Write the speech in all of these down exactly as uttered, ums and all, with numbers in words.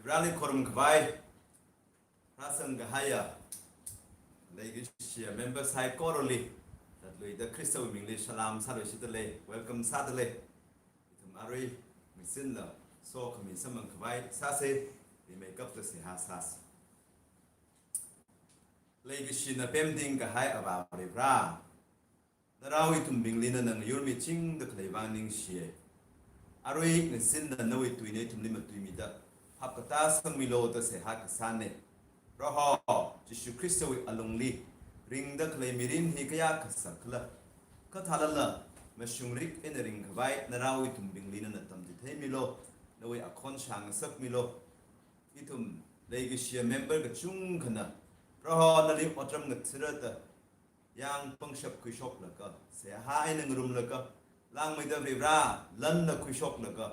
Vareli khorumkhavai, rāzang kahaiya, leikashiya member saikorali, tatluida Khristawui mingli salam sāluishitdalei, welcome sādalei. Ithum arui ngasinla sokhami samphangkhavai sāsa, rimeikapta seihā sāsa. Leikashina pemting kahai Avā Varivara, narao ithumbingli nana ngayurmichingda khalei vang ningshiya. Arui ngasinla nawui tuina ithumli matuimida, phap katā sangmilu da seihā kasāna. Proho, Jishu Khristawui alungli ringda khalei mirin hi kayākha sakkhala, kathālala mashungrik eina ringkhavai narao ithumbingli nana tamchitheimilu, nawui akhon shāngasakmilu. Ithum leikashiya member kachungkhana, Proho nali otram ngathara da, yang pangshap khuishoklaga, seihā eina ngarumlaga, langmeida Varivara lanna khuishoklaga,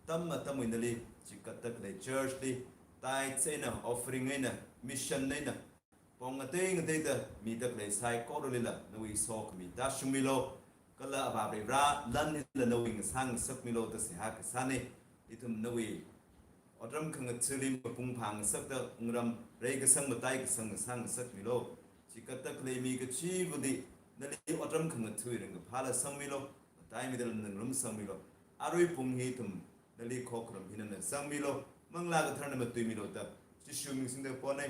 atam atamwui nali chikatda khalei church li, tithes eina, offering eina, mission eina, pong ngatei ngateida mida khalei saikoralila nawui sokhami tāshungmilu. Kala Avā Varivara lan hila nawui ngasāngasakmilu da seihā kasāna. Ithum nawui otram khangathali mapung phāngasakda wungram reikasang mataikasang ngasāngasakmilu. Chikatda khalei mi kachivali nali otram khangathawui ringkaphāla sangmilu, mataimida lanna ngarum sangmilu. Arui pung hi ithum nali khokharum hi nana sangmilu, Manglā Katharana matuimilu da Jishu ming singda pona.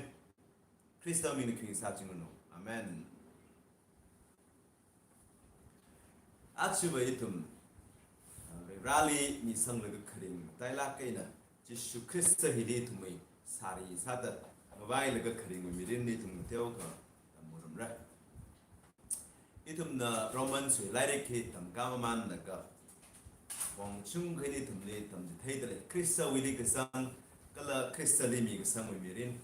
Khrista mingna khing sāchingranu. Amen. Ajava ithum, uh, Vareli misanglaga kharing, tailāk eina Jishu Khrista hili ithumwui sāri sāda, mavailaga kharingwui mirinli ithum teokha tamngarumra. Ithumna Romans wui lairik hi tamkā mamānlaga, pong chungkha ithumli tamchitheidalei. Khristawuili kasang, kala Khristali mikasangwui mirin.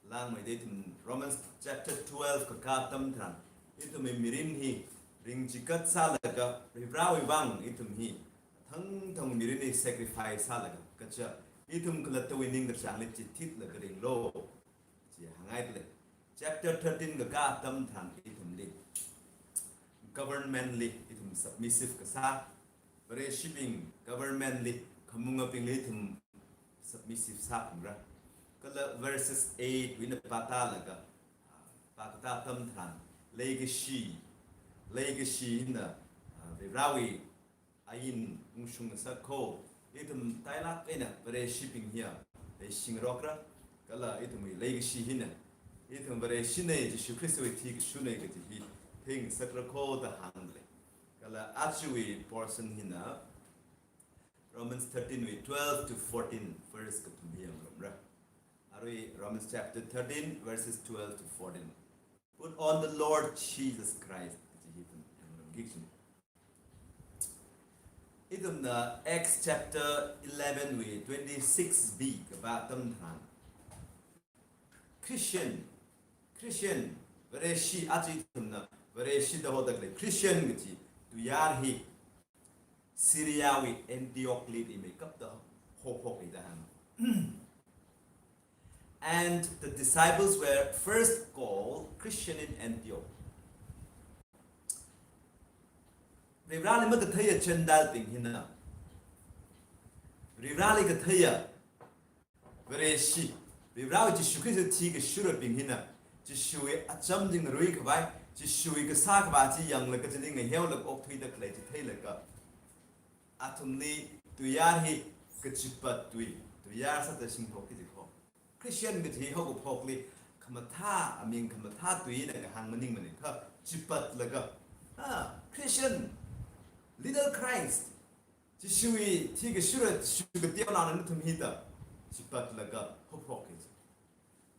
Langmeida ithum Romans chapter twelve kakā atam tharan, ithumwui mirin hi ring chikat sālaga, Varivarawui vang ithum hi thangthang mirin hi sacrifice sālaga, kaja ithum khalattawui ningkachāngli chithitlaga ringlu, chi hāngngaidalei. Chapter thirteen kakā atam tharan ithumli, government li ithum submissive kasā, Vareshibing government li, khamungabingli ithum submissive sāphalungra. Kala verses eight wui eina pātālaga, pākatā atam tharan, leikashi, leikashi hina, ah, Varivarawui ain ungshung ngasak kho, ithum tailāk eina Vareshibing hiya leishingarokra, kala ithumwui leikashi hina, ithum Vareshina, Jishu Khristawui thikashuna kaji hi theingasakra kho da hāngdalei. Kala ajawui portion hina, Romans thirteen wui twelve to fourteen, verse kathum hi yangngarumra. Arui Romans chapter thirteen, verses twelve to fourteen. Put on the Lord Jesus Christ, kaji hi ithum yangngarumki kajina. Ithumna Acts chapter eleven wui twenty-six B kapā atam tharan, Christian, Christian, Vareshi, aja ithumna Vareshi da hodalei, Christian kaji tuiyār hi Syria wui Antioch li rimeikapta hophokki da hānga. And the disciples were first called Christian in Antioch. Varivarali makatheiya Gentile bing hina, Varivarali katheiya Vareshi, Varivarawui Jishu Khrista thikashurabing hina, Jishuwui acham chi ngaruikhavai, Jishuwui kasā khavā chi yanglaga chili ngaheolaga okthuida khalei chi theilaga, athumli tuiyār hi kachipat tui, tuiyār sāda shingphokki kaji kho. Christian kaji hi haokaphokli khamathā, aming khamathā tuina kahāng maningmana, kha chipatlaga, ah, Christian, little Christ, Jishuwui thikashura, Jishu kateonaona nathum hi da chipatlaga hophokki kaji.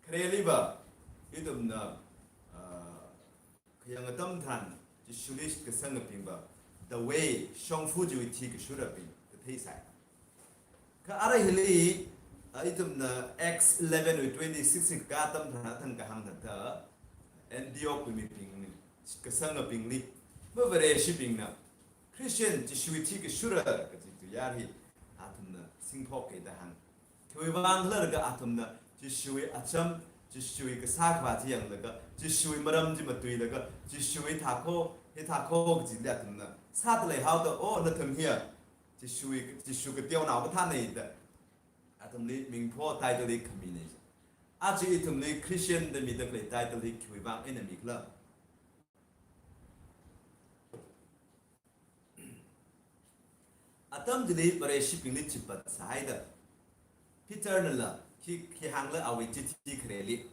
Khareliva, ithumna, ah, khayang atam tharan, Jishuli shitkasangabingva, the way, shongfa chiwui thikashurabing katheisai. Kha arui hili, ah, ithumna Acts eleven wui twenty-six hi kakā atam tharan athang kahāng thāda, Antioch wui mibing, shitkasangabingli, maVareshibingna Christian, Jishuwui thikashura kaji tuiyār hi athumna singphokki da hānga. Khiwui vang khala laga athumna Jishuwui acham, Jishuwui kasā khavā chi yanglaga, Jishuwui maram chi matuilaga, Jishuwui thākho, hithākho kajili athumna sādalei haoda, oh, nathum hiya Jishuwui, Jishu kateonao kathāna da athumli mingpho title hi khamina. Aja ithumli Christian da mida khalei title hi khiwui vang eina mikhala? Atam chili Vareshibingli chipat sāhaida Peter nala khi, khi hāngla awui chithi khareli.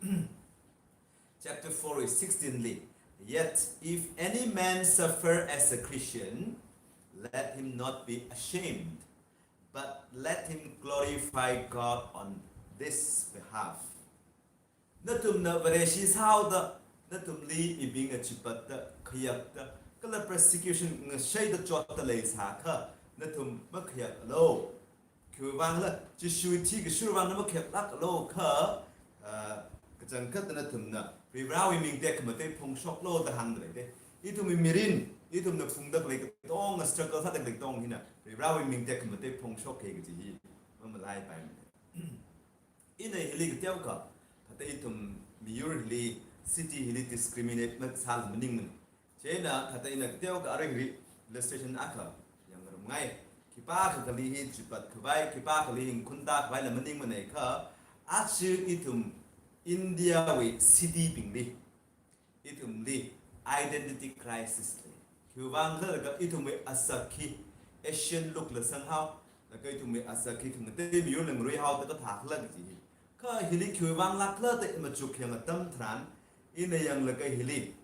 Chapter four verse sixteen li, "Yet if any man suffer as a Christian, let him not be ashamed, but let him glorify God on this behalf." Nathumna Vareshi sāhaoda, nathumli mibingna chipatta, khayakta, kala persecution ngashaida chotta leisākha, nathum makhayaklu. Khiwui vangla, Jishu thikashur vang na makhayaklāklu kha, ah, kachangkhat nathumna Varivarāwui ming tekhamatei phongshoklu da hāngda leite. Ithumwui mirin, ithumna phungda khalei katonga, struggle sāda khalei katonga hina Varivarāwui ming tekhamatei phongshok kaji hi mamalaipaimana. Ina hili kateokha, thāda ithum miyur hili, city hili discriminate masāla maningmana. Chieina thāda ina kateokha aring ri illustration akha yangngarumngai. Khipākha kali hi chipat khavai, khipākha kali hi ngkhun tākhavaila maningmanei kha, aja ithum India wui city bingli, ithumli identity crisis lei. Khiwui vang khala laga ithumwui asak hi Asian look la sanghao, laga ithumwui asak hi khangatei miyur langruihaoda kathā khala kaji hi. Kha hili khiwui vang lākhala da machuk yang atam tharan, ina yanglaga hili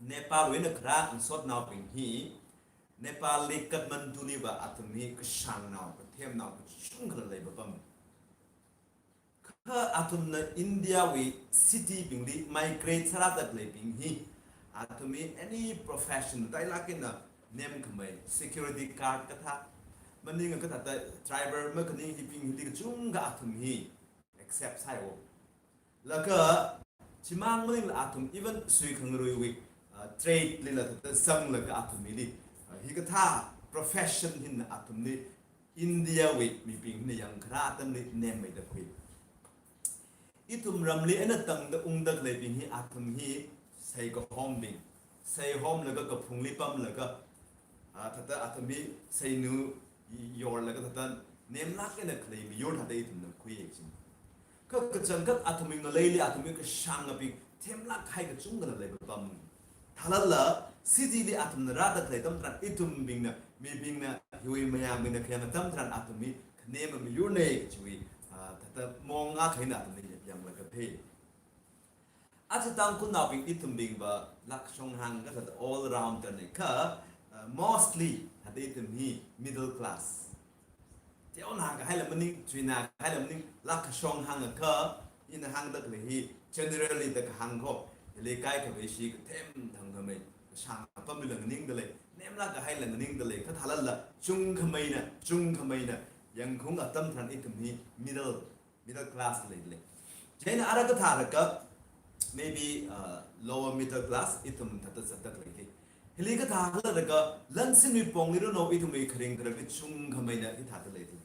Nepal wui eina kharā ngasotnaobing hi, Nepal li Kathmandu liva athum hi kashāngnao, kathemnao kachungkhala leipapam. Kha athumna India wui city bingli migrate sārāda khaleibing hi, athum hi any profession matailāk eina nemkhamei, security guard kathā, maningakha thāda driver makhaning hibing hili kachungkha athum hi accept sāhaiwo. Laga chimang maningla athum even sui khangaruiwui, ah, trade lila thāda zanglaga athum hili, ah, hikathā profession hina athumli India wui mibing hina yangkharā atamli nemmeida khui. Ithum ramli eina tangda ungda khaleibing hi athum hi seikahombing, seihomlaga kaphungli pamlaga, ah, thāda athum hi seinu yorlaga thāda nemlāk eina khalei miyur thāda ithumna khuiya chi. Kha kachangkhat athumwui ngaleili athumwui kashāngabing themlāk kahai kachungkhala leipapam. Thālala, city li athumna rāda khalei atam tharan ithumbingna, mibingna, hiwui mayābingna khayang atam tharan athum hi khanema miyurnei kajiwui, ah, thāda mong akha eina athumna yanglaga thei. Aja Tangkhulnaobing ithumbingva lākashong hāngakha thāda all rounder nei kha, ah, mostly thāda ithum hi middle class. Teonā kahaila maning, chuinā kahaila maning, lākashong hāngakha, ina hāngda khalei hi generally da kahāng kho, hili kaikhavai shi kathem thangkhamei, kashāng apamlila nganingda lei, nemlāk kahaila nganingda lei, kha thālala, chungkhameina, chungkhameina, yangkhaung atam tharan ithum hi middle, middle class leida lei. Chieina ara kathālaga, maybe, uh, lower middle class, ithum thāda zatda khalei hi. Hili kathā khala laga, lansinwui pongli rano ithumwui kharing kharak hi chungkhameina hithāda leida lei.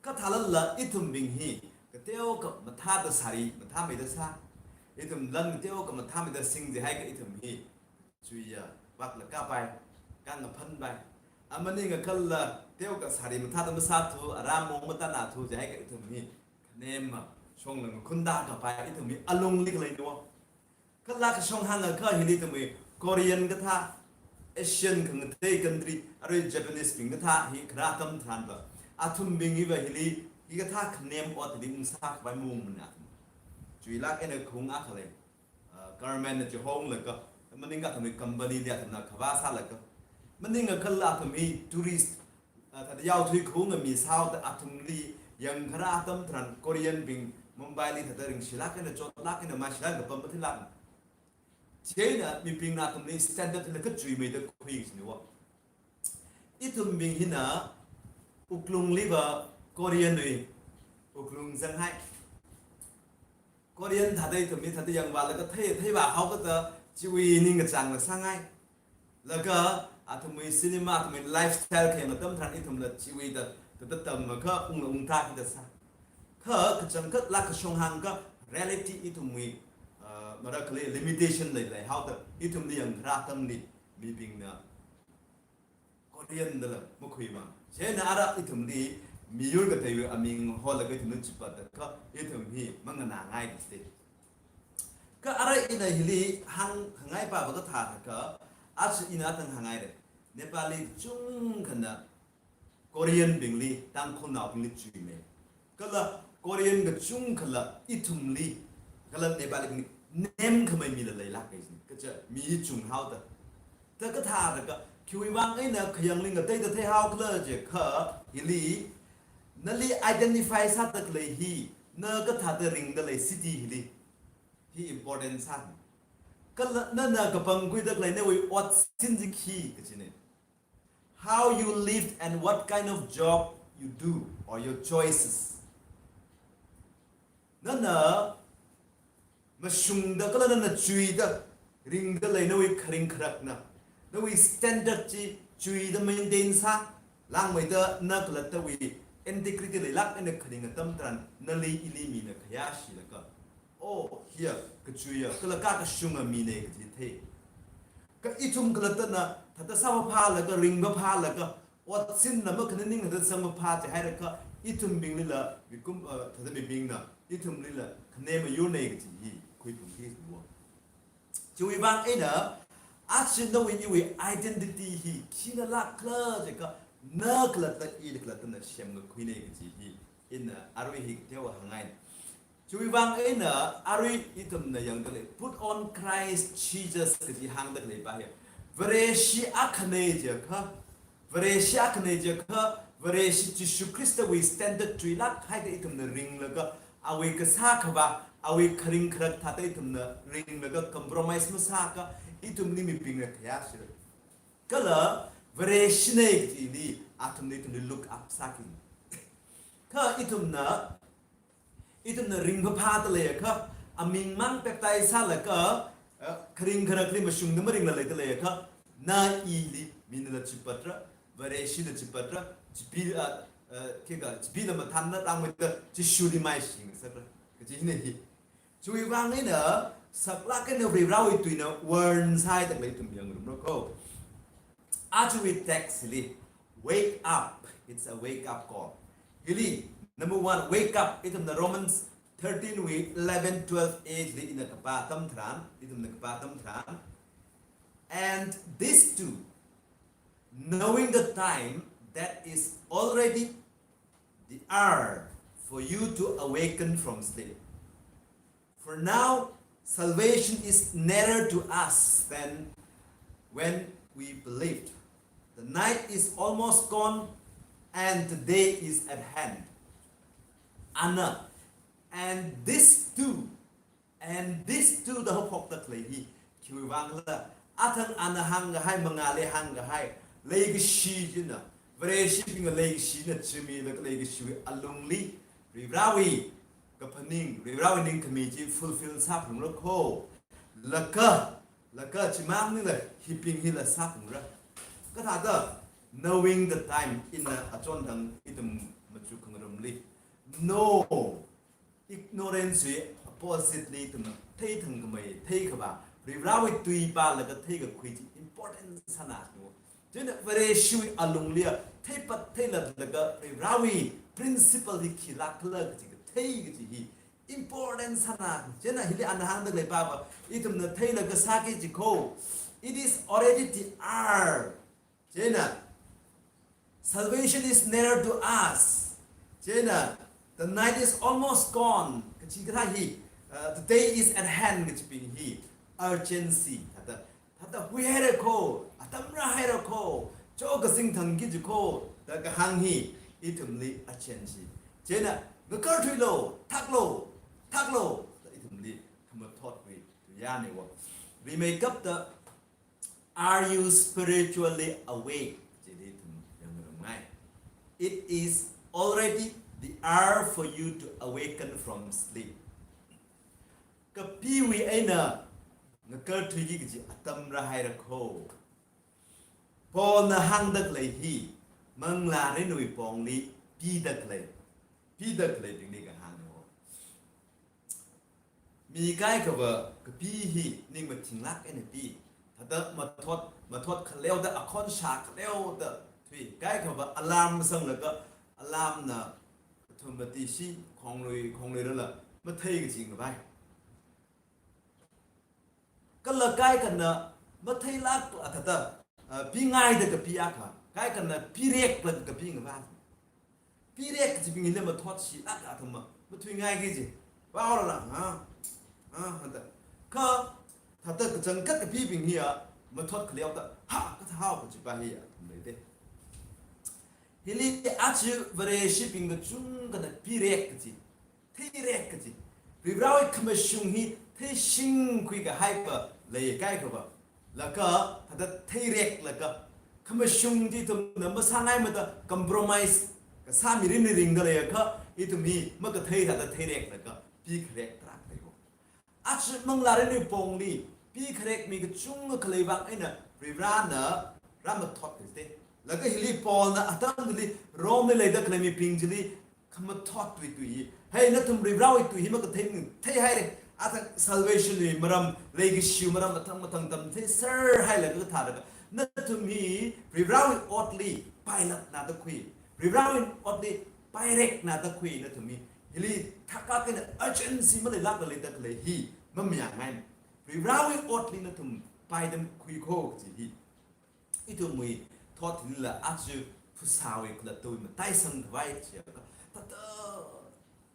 Kha thālala ithumbing hi, kateokha mathāda sari, mathāmeida sā. Ithum lan kateokha mathāmeida sing jihaikha ithum hi, chuiya, vakla kapai, kangaphanpai. Amaningakhala, teokha sari mathāda masāthu, ara mong matānathu jihaikha ithum hi, khanema, shongla ngakhun tākapai, ithum hi alungli khalei niwo. Kha lākashong hāngakha hili ithumwui Korean kathā, Asian khangatei country, arui Japanese bing kathā hi kharā atam tharanva, athumbing hiva hili, hikathā khanem ot hili ungsākhavai maungmana athum. Chuilāk eina khaung akha lei. Ah, government na chihonglaga, maningakha athumwui company li athumna khavā sālaga, maningakhala athum hi tourist, ah, thāda yaothui khaunga mi sāhaoda athumli yangkharā atam tharan Korean bing Mumbai li thāda ringshilāk eina chotlāk eina maishilāk eina pam mathilāk. Chieina mibingna athumli standard hila kachuimeida khui kajiniwo. Ithumbing hina wuklungliva Korean wui wuklung zanghai. Korean thāda ithum hi thāda yangvālaga thei, theivāhaokada chiwui ningkachāngla sāngai. Laga athumwui cinema, athumwui lifestyle khayang atam tharan ithumla chiwui da, da, da tamakha ungla ungtā kida sā. Kha kachangkhat lākashong hāngakha reality ithumwui, ah, marakhali limitation lei, leihaoda ithumli yangkharā atamli mibingna Korean dala makhuimang. Chieina ara ithumli miyur katheiwui aming holaga ithumna chipatta kha ithum hi manganāngai kajite. Kha arui ina hili hāngkhangai pāva kathāda kha, aja ina athang hāngngaire. Nepali kachungkhana Korean bingli, Tangkhulnaobingli chuimei. Kala Korean kachungkhala ithumli, kala Nepalibingli nemkhamei mila leilāk kaji. Kaja mi hi chunghaoda. Da kathāda kha, khiwui vang eina khayangli ngateida theihaokhala jiakha, hili, nali identify sāda khalei hi, na kathāda ringda lei city hili. Hi important sāna. Kala nana kapangkhuida khalei nawui otsin chi khi kajine. How you lived and what kind of job you do or your choices. Nana mashungda kala nana chuida ringda lei nawui kharing kharakna, nawui standard chi chuida maintain sā, langmeida na khalattawui integrity leilāk eina kharing atam tharan nali ili mina khayāshilaga, oh, hiya kachuiya, kala kakashunga mine kaji thei. Kha ithum khalattana thāda sāmaphālaga, ringmaphālaga, otsinna makhaning thāda sāmaphā jihaira kha, ithumbinglila, mikum, uh, thāda mibingna ithumlila khanem mayurne kaji hi khuiphungki wo. Chiwui vang eina, aja nawui iwui identity hi khinalākkhala jiakha, na khalatta, i khalattana semkakhuine kaji hi ina arui hi kateowa hāngngai. Chiwui vang eina arui ithumna yangda lei, put on Christ Jesus kaji hāngda khalei pa hi. Vareshi akhane jiakha, Vareshi akhane jiakha, Vareshi Jishu Khristawui standard chuilāk haida ithumna ringlaga, awui kasā khavā, awui kharing kharak thāda ithumna ringlaga compromise masāakha, ithumli mibingna khayāshira. Kala Vareshine kajili athumna ithumli look up sāki. Kha ithumna, ithumna ringphāphāda leiakha, amingmang baptize sālaga, eh, kharing kharakli mashungda maringla leida leiakha, na ili minala chipatra, Vareshila chipatra, chipi, ah, eh, khikha chipila mathānna langmeida Jishuli maishingasakra. Kajine hi. Chiwui vang eina, saklāk eina Varivarāwui tuina warn sāhaida khalei ithum yangngarumra ko. Ajawui text li, wake up. It's a wake up call. Hili, number one, wake up. Ithumna Romans thirteen wui eleven, twelve a li ina kapā atam tharan, ithumna kapā atam tharan. And this too, knowing the time, that is already the hour for you to awaken from sleep. For now, salvation is nearer to us than when we believed. The night is almost gone and the day is at hand. Ana, and this too, and this too da haophokda khalei hi, khiwui vangkhala, athang ana hāngkahai, mangāli hāngkahai, leikashi china, Vareshibingna leikashina chimida leikashiwui alungli, Varivarāwui kaphaning, Varivarāwui ningkhami chi fulfill sāphalungra ko. Laga, laga chimang nila hibing hila sāphalungra. Kathāda, knowing the time ina achon thang ithum machuk khangarumli. No, ignorance wui opposite li ithumna theithangkhamei, theikhavā, Varivarāwui tui pālaga theikakhui chi important sāna no. Chieina Vareshiwui alunglia theipat theilatlaga Varivarāwui principle hi khilākkhala kaji kathei kaji hi important sāna. Chieina hili ana hāngda khalei pava, ithumna theilaga sāki ji ko. It is already the hour. Chieina, salvation is nearer to us. Chieina, the night is almost gone. Kachi kathā hi, uh, the day is at hand kachibing hi, urgency. Thāda, thāda huihaira ko, atam rāhaira ko, cho kazing thangki ji ko, da kahāng hi, ithumli urgency. Chieina, ngakarthuilu, thaklu, thaklu, da ithumli khamathotwui tuiyāne wo. Rimeikapta, are you spiritually awake? Chili ithum yangngarumngai. It is already the hour for you to awaken from sleep. Kapiwui eina ngakarthuiki kaji atam rāhaira ko. Paulna hāngda khalei hi, manglārinwui pongli pida khalei, pida khaleibingli kahāngna wo. Mi kaikhava kapi hi ning mathinglāk eina pi. Thāda mathot, mathot khaleoda, akhon shā khaleoda thui. Kaikhava alarm sanglaga, alamna, kathum mati shi, khonglui, khonglui rala, mathei kachi ngavai. Kala kaikhana, matheilak la thāda, ah, pingaida kapi akha, kaikhana pireklak kapi ngavai. Pirek kachibing hila mathotshilak athumva, mathuingai kaji. Wow la, ha? Ha, hāda. Kha, thāda kachangkhat kapibing hiya, mathot khaleoda, ha, kathāhao kajipa hiya, athum leite. Hili aja Vareshibing kachungkhana pirek kaji, theirek kaji, Varivarawui khamashung hi theishingkhui kahaipa leikahai khavā. Laga, thāda theireklaga, khamashung chi ithumna masāngaimada compromise kasā mirin ringda leiakha, ithum hi makathei thāda theireklaga, pikharek tarākha leiho. Aja manglārinwui pongli, pikharek mi kachungkha khalei vang eina Varivarana rāmathot kaji te. Laga hili Paulna atam hili Romli leida khalei mibing chili khamathot tui tui hi. Hei, nathum Varivarawui tui hi makathei mi theihaire. Athang salvation wui maram, leikashiwui maram, athang mathang tamtheiser hailaga kathāda. Nathum hi Varivarawui otli pilot nada khui. Varivarawui otli pirek nada khui nathum hi. Hili thākakina urgency maleilak leida khalei hi mamayāngai. Varivarawui otli nathum paida khuikho kaji hi. Ithumwui thot hila aja phasāwui khalattawui mataisang khavai chiakha, thāda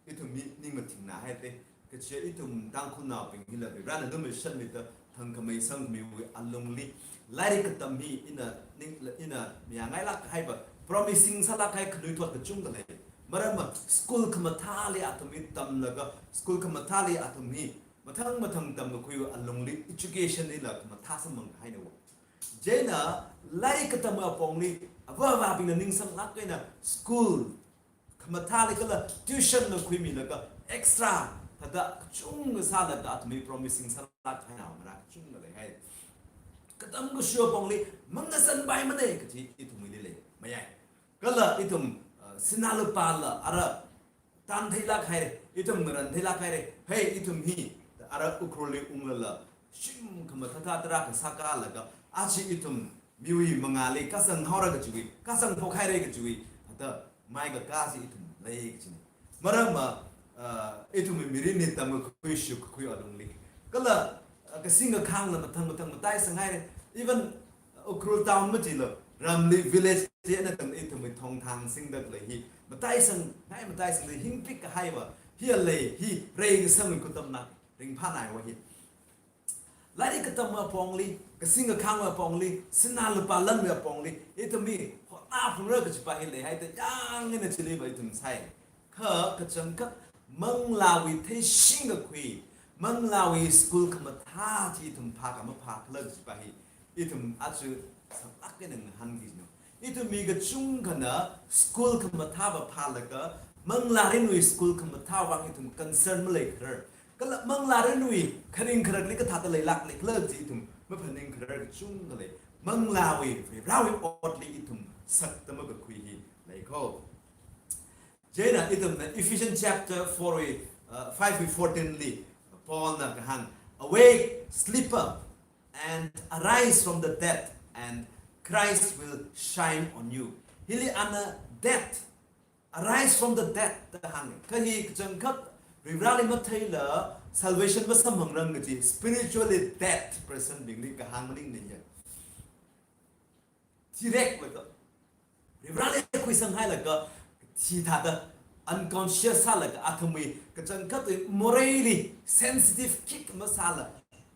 ithum mi ning mathingna haite. Kachi ithum Tangkhulnaobing hila Varivarana lumashanmida thangkhamei sangkhamiwui alungli, lairik katam hi ina ning, ina mayāngailak kahaiva, promising sālak kahai khanuithot kachungkha lei. Maramva school khamathāli athum hi tamlaga, school khamathāli athum hi mathang mathang tamkakhuiwui alungli education hila khamathā samphang kahaina wo. Chieina lairik katamwui apongli, avā avābingna ningsanglak eina school khamathāli kala tuition la khuimilaga extra thāda kachungkha sālaga athum hi promising sālak kahaina marā kachungkha leihai. Katam kashiwui apongli mangasanpaimana kaji ithumwuili lei. Mayai. Kala ithum, uh, sinā lupāla ara tantheilak haire, ithum ngarantheilak haire, hei, ithum hi, ara Ukhrulli unglala, shim khamathā thāda tarākha sākalaga, aja ithum miwui mangāli kazang haora kajiwui, kazang phok haire kajiwui, thāda maikakā chi ithum lei kajina. Maramva, ah, ithumwui mirinli tamkakhui shukkakhui alungli. Kala, ah, kasing kakhangla mathang mathang mataisang haire. Even, ah, Ukhrul town machila, ramli village li eina tangda ithumwui thongthang singda khalei hi mataisang, ngai mataisang lei hingpik kahaiva, hi alei, hi rei kasangwui khutamna, ringphānaiva hi. Lairik katamwui apongli, kasing kakhangwui apongli, sinā lupā lanwui apongli, ithum hi hotnā phungra kajipa hi leihaida yāng eina chiliva ithum sai. Kha kachangkhat manglāwui theishingkakhui, manglāwui school khamathā chi ithum phāka maphākhala kajipa hi, ithum aja saklak eina ngahānkinu. Ithum mi kachungkhana school khamathāva phālaga, manglārinwui school khamathāwui vang ithum concern maleikharar. Kala manglārinwui kharing kharakli kathāda leilak leikhala chi ithum maphaningkharar kachungkha lei. Manglāwui, Varivarawui otli ithum sakda makakhui hi leikho. Chieina ithumna Ephesians chapter four wui, uh, five wui fourteen li, Paulna kahāng, "Awake, sleeper, and arise from the dead, and Christ will shine on you." Hili ana dead, arise from the dead da hānga. Kha hi kachangkhat Varivarali matheila salvation masamphangrang kaji, spiritually dead person bingli kahāng maningmana ya. Thireklaga, Varivarali khuisang hailaga, thithāda, unconscious sālaga, athumwui kachangkhat moreili sensitive khikha masāla,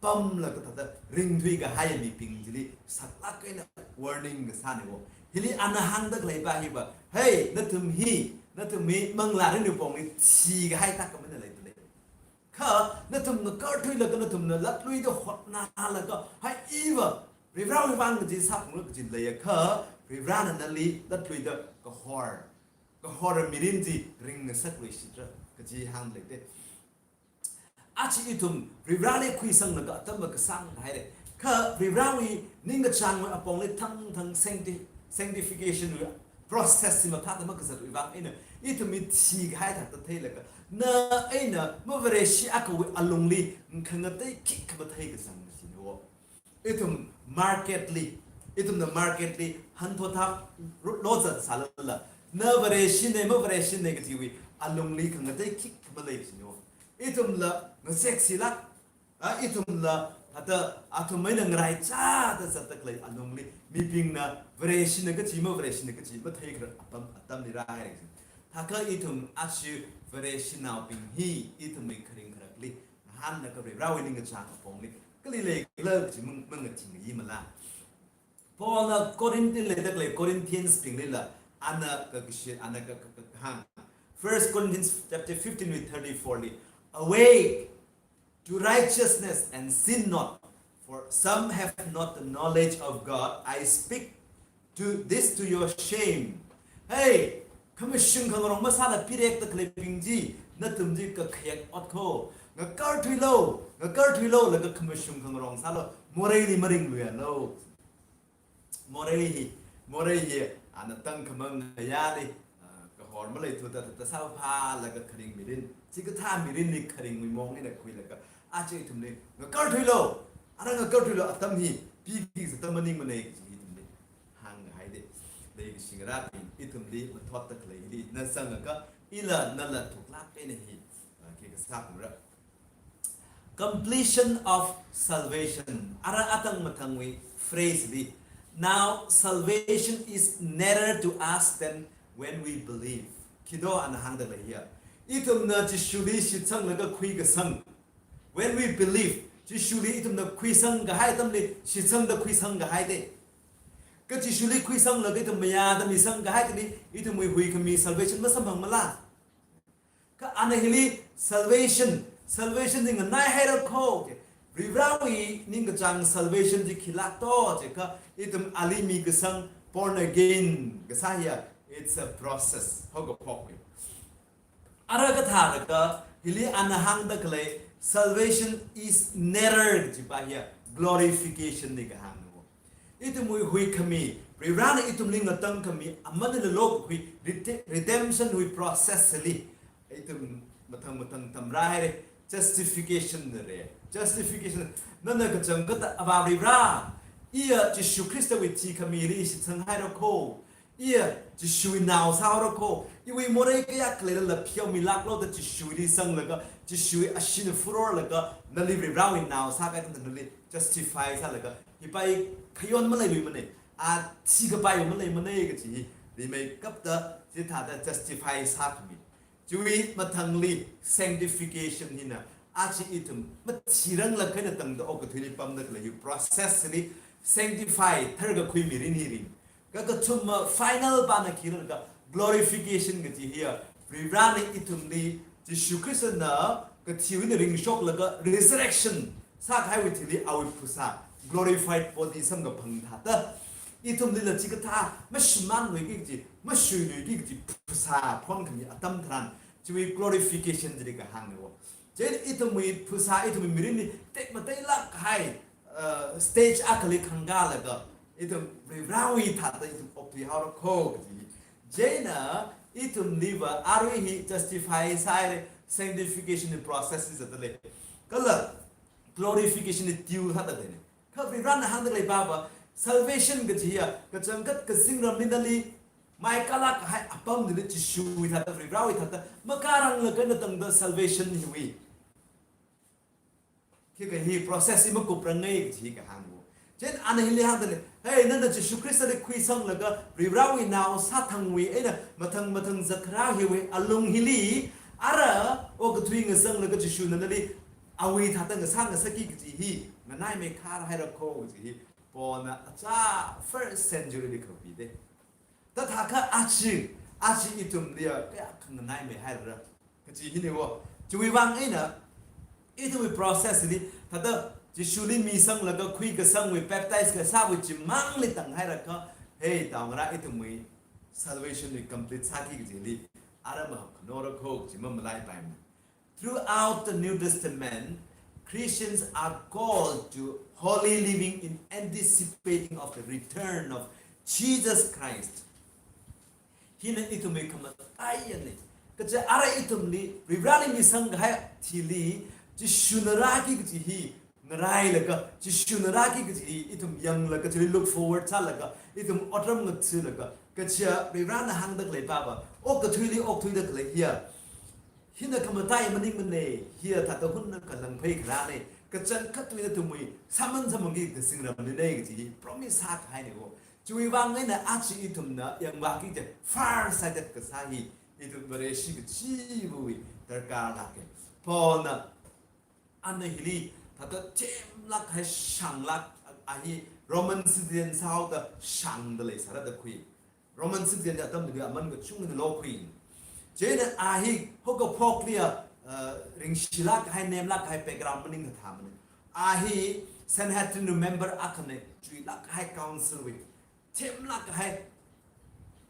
pamlaga thāda ringthui kahai mibing chili saklak eina warning kasāna wo. Hili ana hāngda khaleipa hiva, "Hei, nathum hi, nathum hi manglārinwui pongli thikahai thākhamana leida lei. Kha nathum ngakarthuilaga nathumna latluida hotnālaga, hai iva Varivarawui vang kaji sāphungra kaji leiakha, Varivarana nali latluida kahor, kahor mirin chi ringngasakluishitra," kaji hāngda leite. Aja ithum Varivarali khuisanglaga atam kasāng haire. Kha Varivarawui ningkachāngwui apongli thangthang sancti-, sanctification wui process chi mathāda makazatwui vang eina, ithum hi thikahai thāda theilaga, na eina mavareshi akhawui alungli khangatei khikha mathei kazang kajina wo. Ithum market li, ithumna market li hanthotha ro-, lozat sālala, na Vareshina, ma Vareshina kajiwui alungli khangatei khikha malei kajina. Ithumla ngaseksila, a, ithumla, hithāda athum eina ngaraichāda zatda khalei alungli, mibingna Vareshina kaji, ma Vareshina kaji matheikharar apam atamli rāhaira. Thākha ithum aja Vareshinaobing hi, ithumwui kharing kharakli, ngahānlaga Varewui ningkachāng apongli kali leikhala kaji mang, mangathingayimala. Paulna Corinth leida khalei Corinthians binglila, ana kakashi, ana ka, ka, ka, kahāng. First Corinthians chapter fifteen with thirty-four li, "Awake to righteousness and sin not, for some have not the knowledge of God. I speak to this to your shame." Hey, khamashung khangarong masāla pirekda khaleibing chi, nathum chi kakhayak ot kho. Ngakarthuilu, ngakarthuilu, laga khamashung khangarong sālu, moreili maringluialu. Morei hi, morei hi, ana tangkhamang ngayāli, ah, kahor maleithuda, ta, ta sāphālaga kharing mirin, chikathā mirinli kharingwui mong eina khuilaga, aja ithumli ngakarthuilu, ara ngakarthuilu, atam hi piki zatda maningmanei kaji hi ithumli hānghaide. Leikashi ngarābing, ithumli mathotda khaleili, na zangakha, ila nala thuklāk eina hi, ah, khikha sākura. Completion of salvation. Ara atang mathangwui phrase li, "Now salvation is nearer to us than when we believe." Khi do ana hāngda leiya. Ithumna Jishuli shitsanglaga khuikasang. When we believe, Jishuli ithumna khuisang kahai atamli shitsangda khuisang kahaide. Kha Jishuli khuisanglaga ithum mayāda misang kahai chili, ithumwui huikhami salvation masamphangmala. Kha ana hili salvation, salvation chi nganaihaira kho, okay. Varivarāwui ningkachāng salvation chi khilāk do, jiakha ithum ali mikasang born again kasā hiya, it's a process. Haokaphok hi. Ara kathālaga, hili ana hāngda khalei salvation is nearer kajipa hiya, glorification li kahāngna. Ithumwui huikhami, Varivarāna ithumli ngatangkhami, amanli lolokhui, rede-, redemption wui process li, ithum mathang mathang tamrāhaire, justification da re. Justification, nana kachangkhat Avā Varivarā, iya Jishu Khristawui thikhamili shitsanghaira kho, iya Jishuwui nao sāhaora kho, iwui morei kayākha leilala pheomilāklu da Jishuwuili zanglaga, Jishuwui ashina phurorlaga, nali Varivarāwui nao sākahai atam nali justify sālaga, hipa hi khayon maleiluimanei, a thikapai maleimanei kaji hi rimeikapta, chithāda justify sākhami. Chiwui mathangli sanctification hina, aja ithum mathirang lakhaina tangda okathuili pamda khalei hi process li sanctify, tharkakhui mirin hi rin. Kakathuma final pana khikhala glorification kaji hiya, Varivarāna ithumli, Jishu Khristana kathiwui eina ringshoklaga resurrection sākahaiwui thili awui phasā, glorified body samkaphang thāda, ithumlila chikathā mashimānluiki kaji, mashuiluiki kaji phasā phonkhami atam tharan, chiwui glorification chili kahāngna wo. Chieina ithumwui phasā, ithumwui mirinli tekmateilāk kahai, uh, stage akhali khangalaga, ithum Varivarāwui thāda ithum okthuihaora kho kaji. Chieina ithumliva arui hi justify sāhaire, sanctification process li zatdalei. Kala glorification li tiu sāda leinei. Kha Varivarāna hāngda khalei papa, salvation kaji hiya, kachangkhat kazingramli nali maikālāk kahai apam nali Jishuwui thāda, Varivarāwui thāda makārang lakhaina tangda salvation hiwui khikha hi process hi makuprangnei kaji kahāng wo. Chieina ana hili hāngdalei, hey, nana Jishu Khristali khuisanglaga Varivarāwui nao sāthangwui eina mathang mathang zatkharā hiwui alung hili, ara okathui ngasanglaga Jishuna nali awui thāda ngasā ngasakki kaji hi nganaimeikharhaira kho kaji hi Paulna achā first century li khuipide. Thākha aja, aja ithumliya kayākha nganaimeihaira kaji hina wo. Chiwui vang eina, ithumwui process li, thāda Jishuli misanglaga khuikasangwui, baptize kasāwui chimangli tanghairakha, hey, taongarā ithumwui salvation wui complete sāki kajili, ara mahap khanora kho kaji mamalaipaimana. Throughout the New Testament, Christians are called to holy living in anticipating of the return of Jesus Christ. Hina ithumwui khamataiyane. Kaja ara ithumli, Varivarāli misang kahai thili, Jishuna rāki kaji hi ngarailaga, Jishuna rāki kaji hi ithum yanglaga, chili look forward sālaga, ithum otram ngathalaga, Kaja Varivarana hāngda khalei pāva, okathuili okthuida khalei hiya, hina khamataiya maningmana, hiya thāda hunna khalangphei kharāna, kachangkhat tui nathumwui sāman sāmangki kazingramlina kaji hi promise sākahaina wo. Chiwui vang eina aja ithumna yangvāki kaji far sighted kasā hi, ithum Vareshi kachivawui darkar lāka. Paulna, ana hili thāda themlāk kahai shānglāk, a hi Roman citizen sāhaoda shāngda leisāra da khui. Roman citizen atamli aman kachungkhana lokhui. Chieina a hi haokaphokli a, uh, ringshilāk kahai, nemlāk kahai background maningkha thāmana. A hi Sanhedrin member akhana, chuilāk kahai council wui. Themlāk kahai,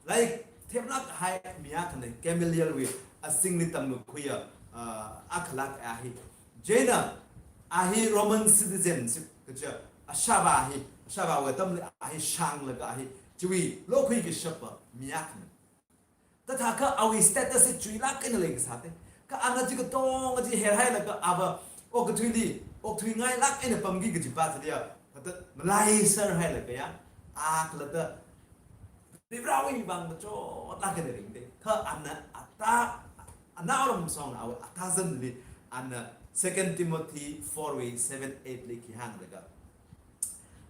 like, themlāk kahai mi akhana, Gamaliel wui azingli tamkakhuiya, uh, akhalāk a hi. Chieina a hi Roman citizen si kaja, ashāvā hi, ashāvāwui atamli a hi shānglaga a hi, chiwui lokhui kashapa mi akhana. Thāda kha awui status hi chuilāk eina leikasāta. Kha ana chi katonga chi herhailaga ava okathuili okthuingailāk eina pamki kaji pā chiliya, thāda malaiser hailaga ya, a khalatta Varivarawui vang machotlāk eina ringta. Kha ana ata, anaoram song awui atazanli, ana Second Timothy four wui seven, eight li khi hānglaga,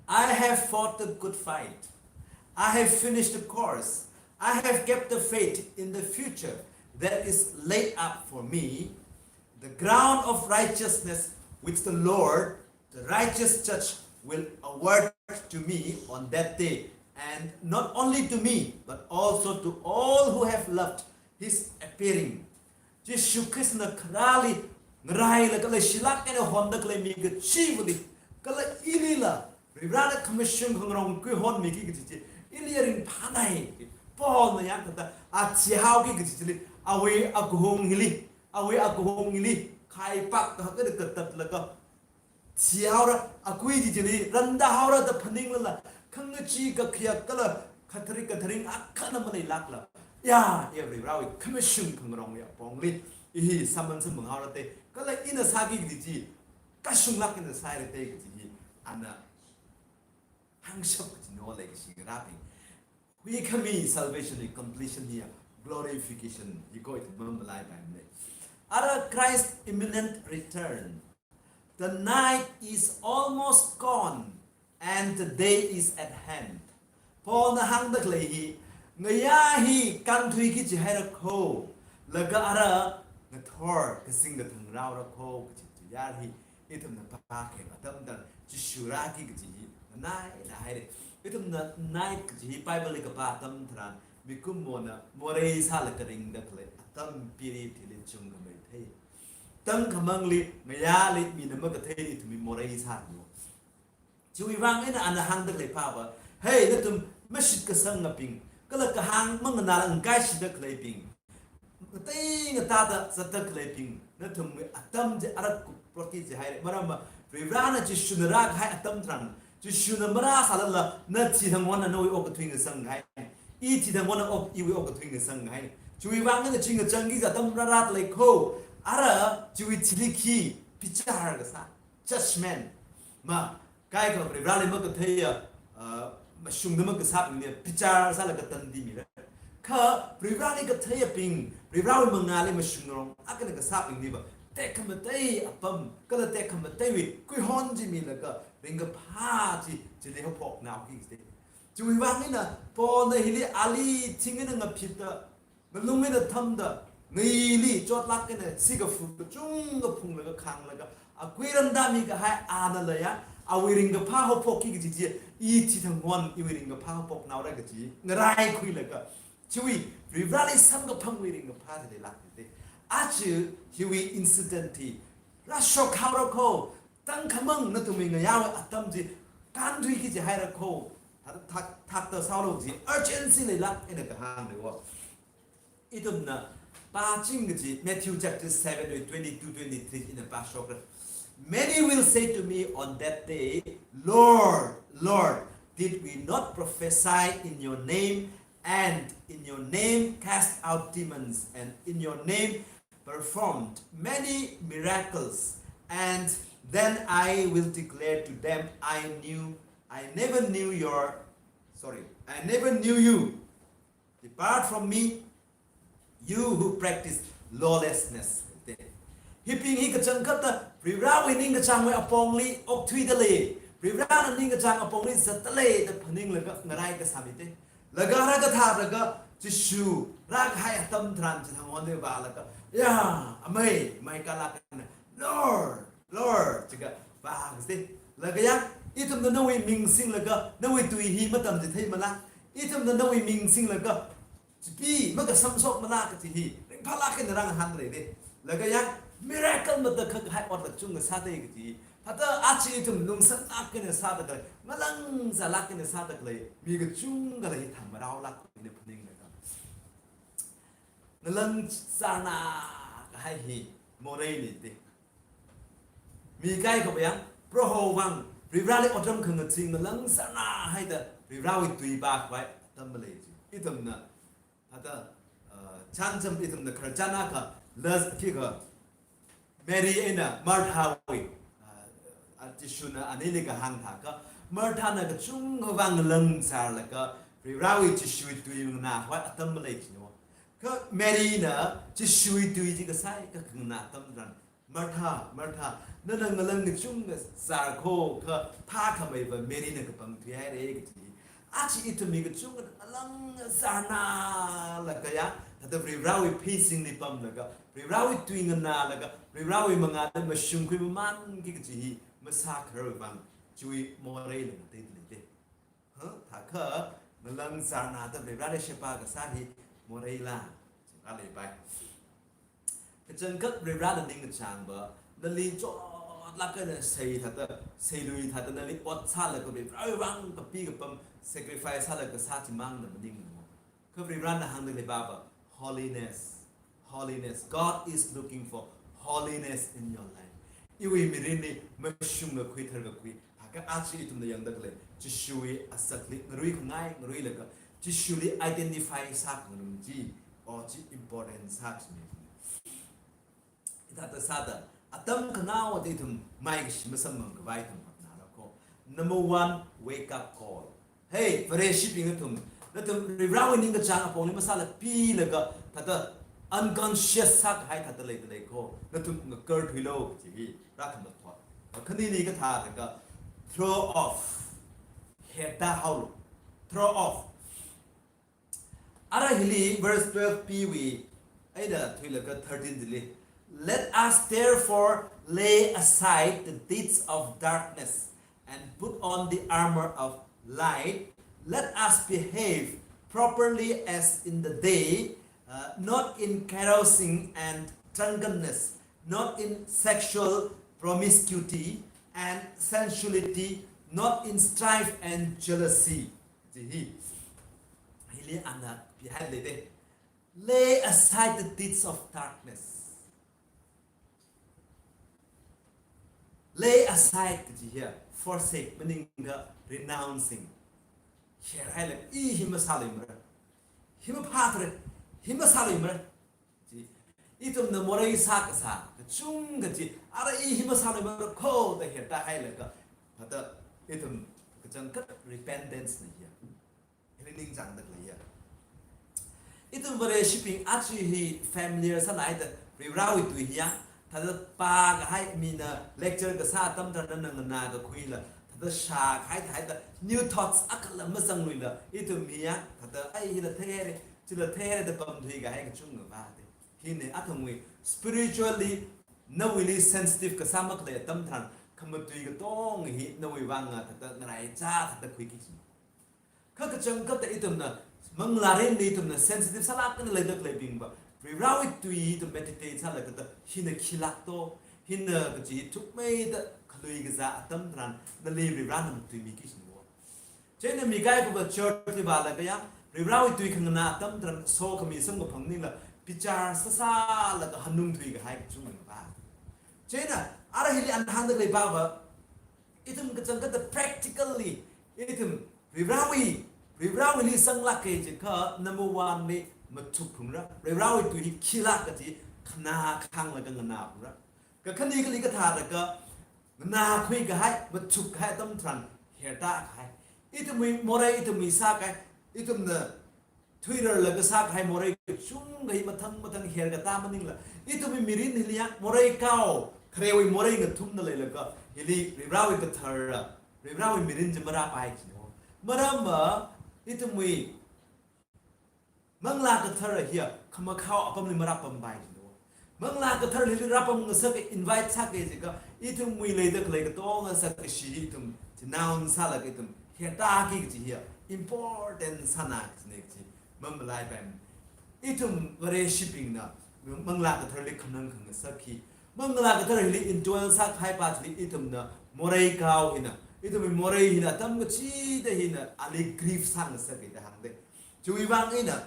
"I have fought the good fight. I have finished the course. I have kept the faith in the future that is laid up for me, the crown of righteousness which the Lord, the righteous judge, will award to me on that day, and not only to me, but also to all who have loved his appearing." Jishu Khristana kharāli ngarailaga leishilāk eina honda khalei mi kachivali, kala ilila Varivarana khamashung khangarong kuihonmiki kaji chi, ili ringphānai. Paulna yang thāda a thihaoki kaji chili, awui akahung hili, awui akahung hili khaipak kahak eina katatlaga thihaora, akui chi chili randahaora da phaninglala, khangachee kakhayak kala khatharik katharing akhana maleilākla, ya, ya Varivarawui khamashung khangarongwui apongli i hi sāman sāmang haorate, kala ina sāki kaji chi kashunglāk eina sāhairate kaji hi ana hāngshap kajina o leikashi ngarābing. Huikhami salvation wui completion hiya glorification hi koi ithum mamalaipaimanei. Ara Christ imminent return. The night is almost gone and the day is at hand. Paulna hāngda khalei hi, ngayā hi kānthuiki jihaira kho, laga ara ngathor kazing kathang rāra kho kaji chi yar hi, ithumna pākheng atam tharan Jishu rāki kaji hi nganai nganai haira. Ithumna night kaji hi Bible li kapā atam tharan mikumona morei sālaga ringda khalei atam period hili chungkhamei thei. Tangkhamangli, ngayāli, mina makathei ithumwui morei sāra. Chiwui vang eina ana hāngda khalei pāva, hey, nathum mashitkasangabing, kala kahāng manganāla ngakaishida khaleibing, ngatei ngatāda zatda khaleibing, nathumwui atam chi arak kuprotki jihaira. Maramva Varivarana Jishuna rākahai atam tharan, Jishuna marāsālala, na thithang wonna nawui okathui ngasangkahai. I thithang wonna ok, iwui okathui ngasangkahai. Chiwui vang eina chi ngachangki kaji atam rārāda lei kho. Ara chiwui thili khi bichar kasā, judgment. Ma, kaikha Varivarali makatheiya, ah, mashungda makasābingli bichar sālaga tandi mira. Kha Varivarali katheiyabing, Varivarawui mangāli mashungrong akhana kasābingliva tekhamatei apam, kala tekhamateiwui kuihon chi milaga ringkaphā chi, chili haophoknao kiste. Chiwui vang eina Paulna hili ali thing eina ngaphitda, ngalung eina thamda, ngaili chotlāk eina sikafu kachungkha phunglaga khānglaga, akui randami kahai ana leiya, awui ringkaphā haophokki kaji chi, i thithang won iwui ringkaphā haophoknaora kaji ngaraikhuilaga, chiwui Varivarali samkaphangwui ringkaphā chi leilākte. Aja hiwui incident hi rāshok haora kho, tangkhamang nathumwui ngayāwui atam chi kānthuiki jihaira kho, thak, thak, thakta sālu kaji urgency leilāk eina kahāngna wo. Ithumna pāching kaji Matthew chapter seven wui twenty-two, twenty-three ina pāshokra. Many will say to me on that day, Lord, Lord, did we not prophesy in your name, and in your name cast out demons, and in your name performed many miracles? And then I will declare to them, I knew, I never knew your, sorry, I never knew you. "Depart from me, you who practice lawlessness." Hibing hi kachangkhatta Varivarawui ningkachāngwui apongli okthuida lei. Varivarana ningkachāng apongli zatda lei da phaninglaga ngarai kasā mite. Laga rākathālaga Jishu rākahai atam tharan chithang honda vālaga, "Ya, amei, maikala kana, 'Lord, Lord,' chikha vākasei. Laga ya, ithumna nawui ming singlaga nawui tui hi matamchitheimala? Ithumna nawui ming singlaga chipi makasamshokmala?" kachi hi ringphālāk eina rāngahānda leide. Laga ya, miracle matakhak kahai ot kachungkha sāde kachi. Thāda aja ithum lungsānlāk eina sāda khalei, ngalāng zālāk eina sāda khalei mi kachungkhala hi thangmaraolāk eina phaninglaga, ngalāng zārna kahai hi moreina de. Mi kaikhapa ya, Proho vang, Varivarali otram khangaching ngalāng zārna haida Varivarawui tui pākhavai atam malei chi. Ithumna, thāda, uh, chānjam ithumna khararchan akha, las khikha, Mary eina Marthawui, uh, a Jishuna anili kahāng thākha, Marthana kachungkha vang ngalāng zārlaga Varivarawui Jishuwui tui nganākhavai atam malei chi no. Kha Maryna Jishuwui tui chi kasai kakhanganā atam tharan, "Martha, Martha, nana ngalāng kachungkha zār kho, kha phākhameiva Maryna kapangthuihaire," kachi. Aja ithum mi kachungkhana ngalāng zārnalaga ya, thāda Varivarawui pheisingli pamlaga, Varivarawui tui nganālaga, Varivarawui mangāli mashungkhui mamānki kachi hi masākharar vang chiwui moreila ngateida leide. Ha, thākha ngalāng zārnada Varivarali sheba kasā hi moreila? Chungkha leipai. Kachangkhat Varivarana ningkachāngva, nali chotlāk eina sei thāda, seilui thāda nali ot sālaga Varivarawui vang kapi kapam sacrifice sālaga kasā chimangna maningmana. Kha Varivarana hāngda leipava, holiness. Holiness. God is looking for holiness in your life. Iwui mirinli mashungkakhui, tharkakhui. Thākha aja ithumna yangda khalei Jishuwui asakli ngarui khangai ngaruilaga, Jishuli identify sākhangarum chi, o chi important sāchimi. Hithāda sāda, atam khanaoda ithum maikashi masamphang khavai ithum hotnara kho. Number one, wake up call. Hey, Vareshibing athum, nathum Varivarawui ningkachāng apongli masāla pilaga, thāda unconscious sākahai thāda leida lei kho. Nathum ngakarthuilu kachi hi rāthumla thot. Khanini kathālaga, throw off. Hertāhaolu. Throw off. Ara hili verse twelve B wui eina thuilaga thirteen chili, "Let us therefore lay aside the deeds of darkness and put on the armor of light. Let us behave properly as in the day, uh, not in carousing and drunkenness, not in sexual promiscuity and sensuality, not in strife and jealousy." Chi hi, hili ana pihaida leide. Lay aside the deeds of darkness. Lay aside kachi hiya, forsake, maningakha renouncing. Kher haila, i hi masāluimara. Hi maphāthura, hi masāluimara. Chi, ithumna morei sākasā kachungkha chi, ara i hi masāluimara kho da hertāhailaga, thāda ithum kachangkhat repentance na hiya. Hili ningchāngda khaleiya. Ithum Vareshibing aja hi familiar sānaida, Varivarawui tui hiya, thāda pākahai mina lecture kasā atam tharan nana nganākakhuila, thāda shākahai thāda new thoughts akhala mazangluila, ithum hiya, thāda ai hila theihaire, chila theihaire da pamthuikahai kachungkha vāde. Hina athumwui spiritually nawuili sensitive kasā makhalei atam tharan, khamatui katonga hi nawui vanga thāda ngaraichā thāda khuiki kaji. Kha kachangkhatta ithumna, manglārinli ithumna sensitive sālāk eina leida khaleibingva, Varivarawui tui ithum meditate sālaga thāda hina khilāk to, hina kachi thukmeida khalui kazā atam tharan, nali Varivarana matuimiki kajina. Chieina mi kaikhava church li vālaga ya, Varivarawui tui khanganā atam tharan sokhami samkaphang maningla, bichar sāsālaga hanungthuikahai kachungkha va. Chieina, ara hili ana hāngda khaleipava, ithum kachangkhatta practically, ithum Varivarawui, Varivarawuili zanglāka chikha, number one li mathukphungra. Varivarawui tui hi khilāk kaji khanā khānglaga nganāphungra. Kakhane kali kathālaga, nganākhuikahai, mathukkahai atam tharan, hertākahai. Ithumwui morei, ithumwui sākahai, ithumna thuirarlaga sākahai morei kachungkha hi mathang mathang herkatā maningla, ithumwui mirin hili ya morei kao, kharewui morei ngathumna leilaga, hili Varivarawui kathara, Varivarawui mirin chi marāpai jino. Maramva, ithumwui Manglā Kathara hiya khamakhao apamli marāpampai jino. Manglā Kathara hili rāpamngasaka, invite sāki jiakha, ithumwui leida khalei katonga sākashi ithum, denounce sālaga ithum, hertāki kaji hiya important sāna kajina kaji, mamalaipai. Ithum Vareshibingna, Manglā Katharali khanang khangasak hi, Manglā Katharali indwell sākahaipa chili ithumna, morei kao hina, ithumwui morei hina, atam kachida hina, ali grieve sāngasaka da hāngda. Chiwui vang eina,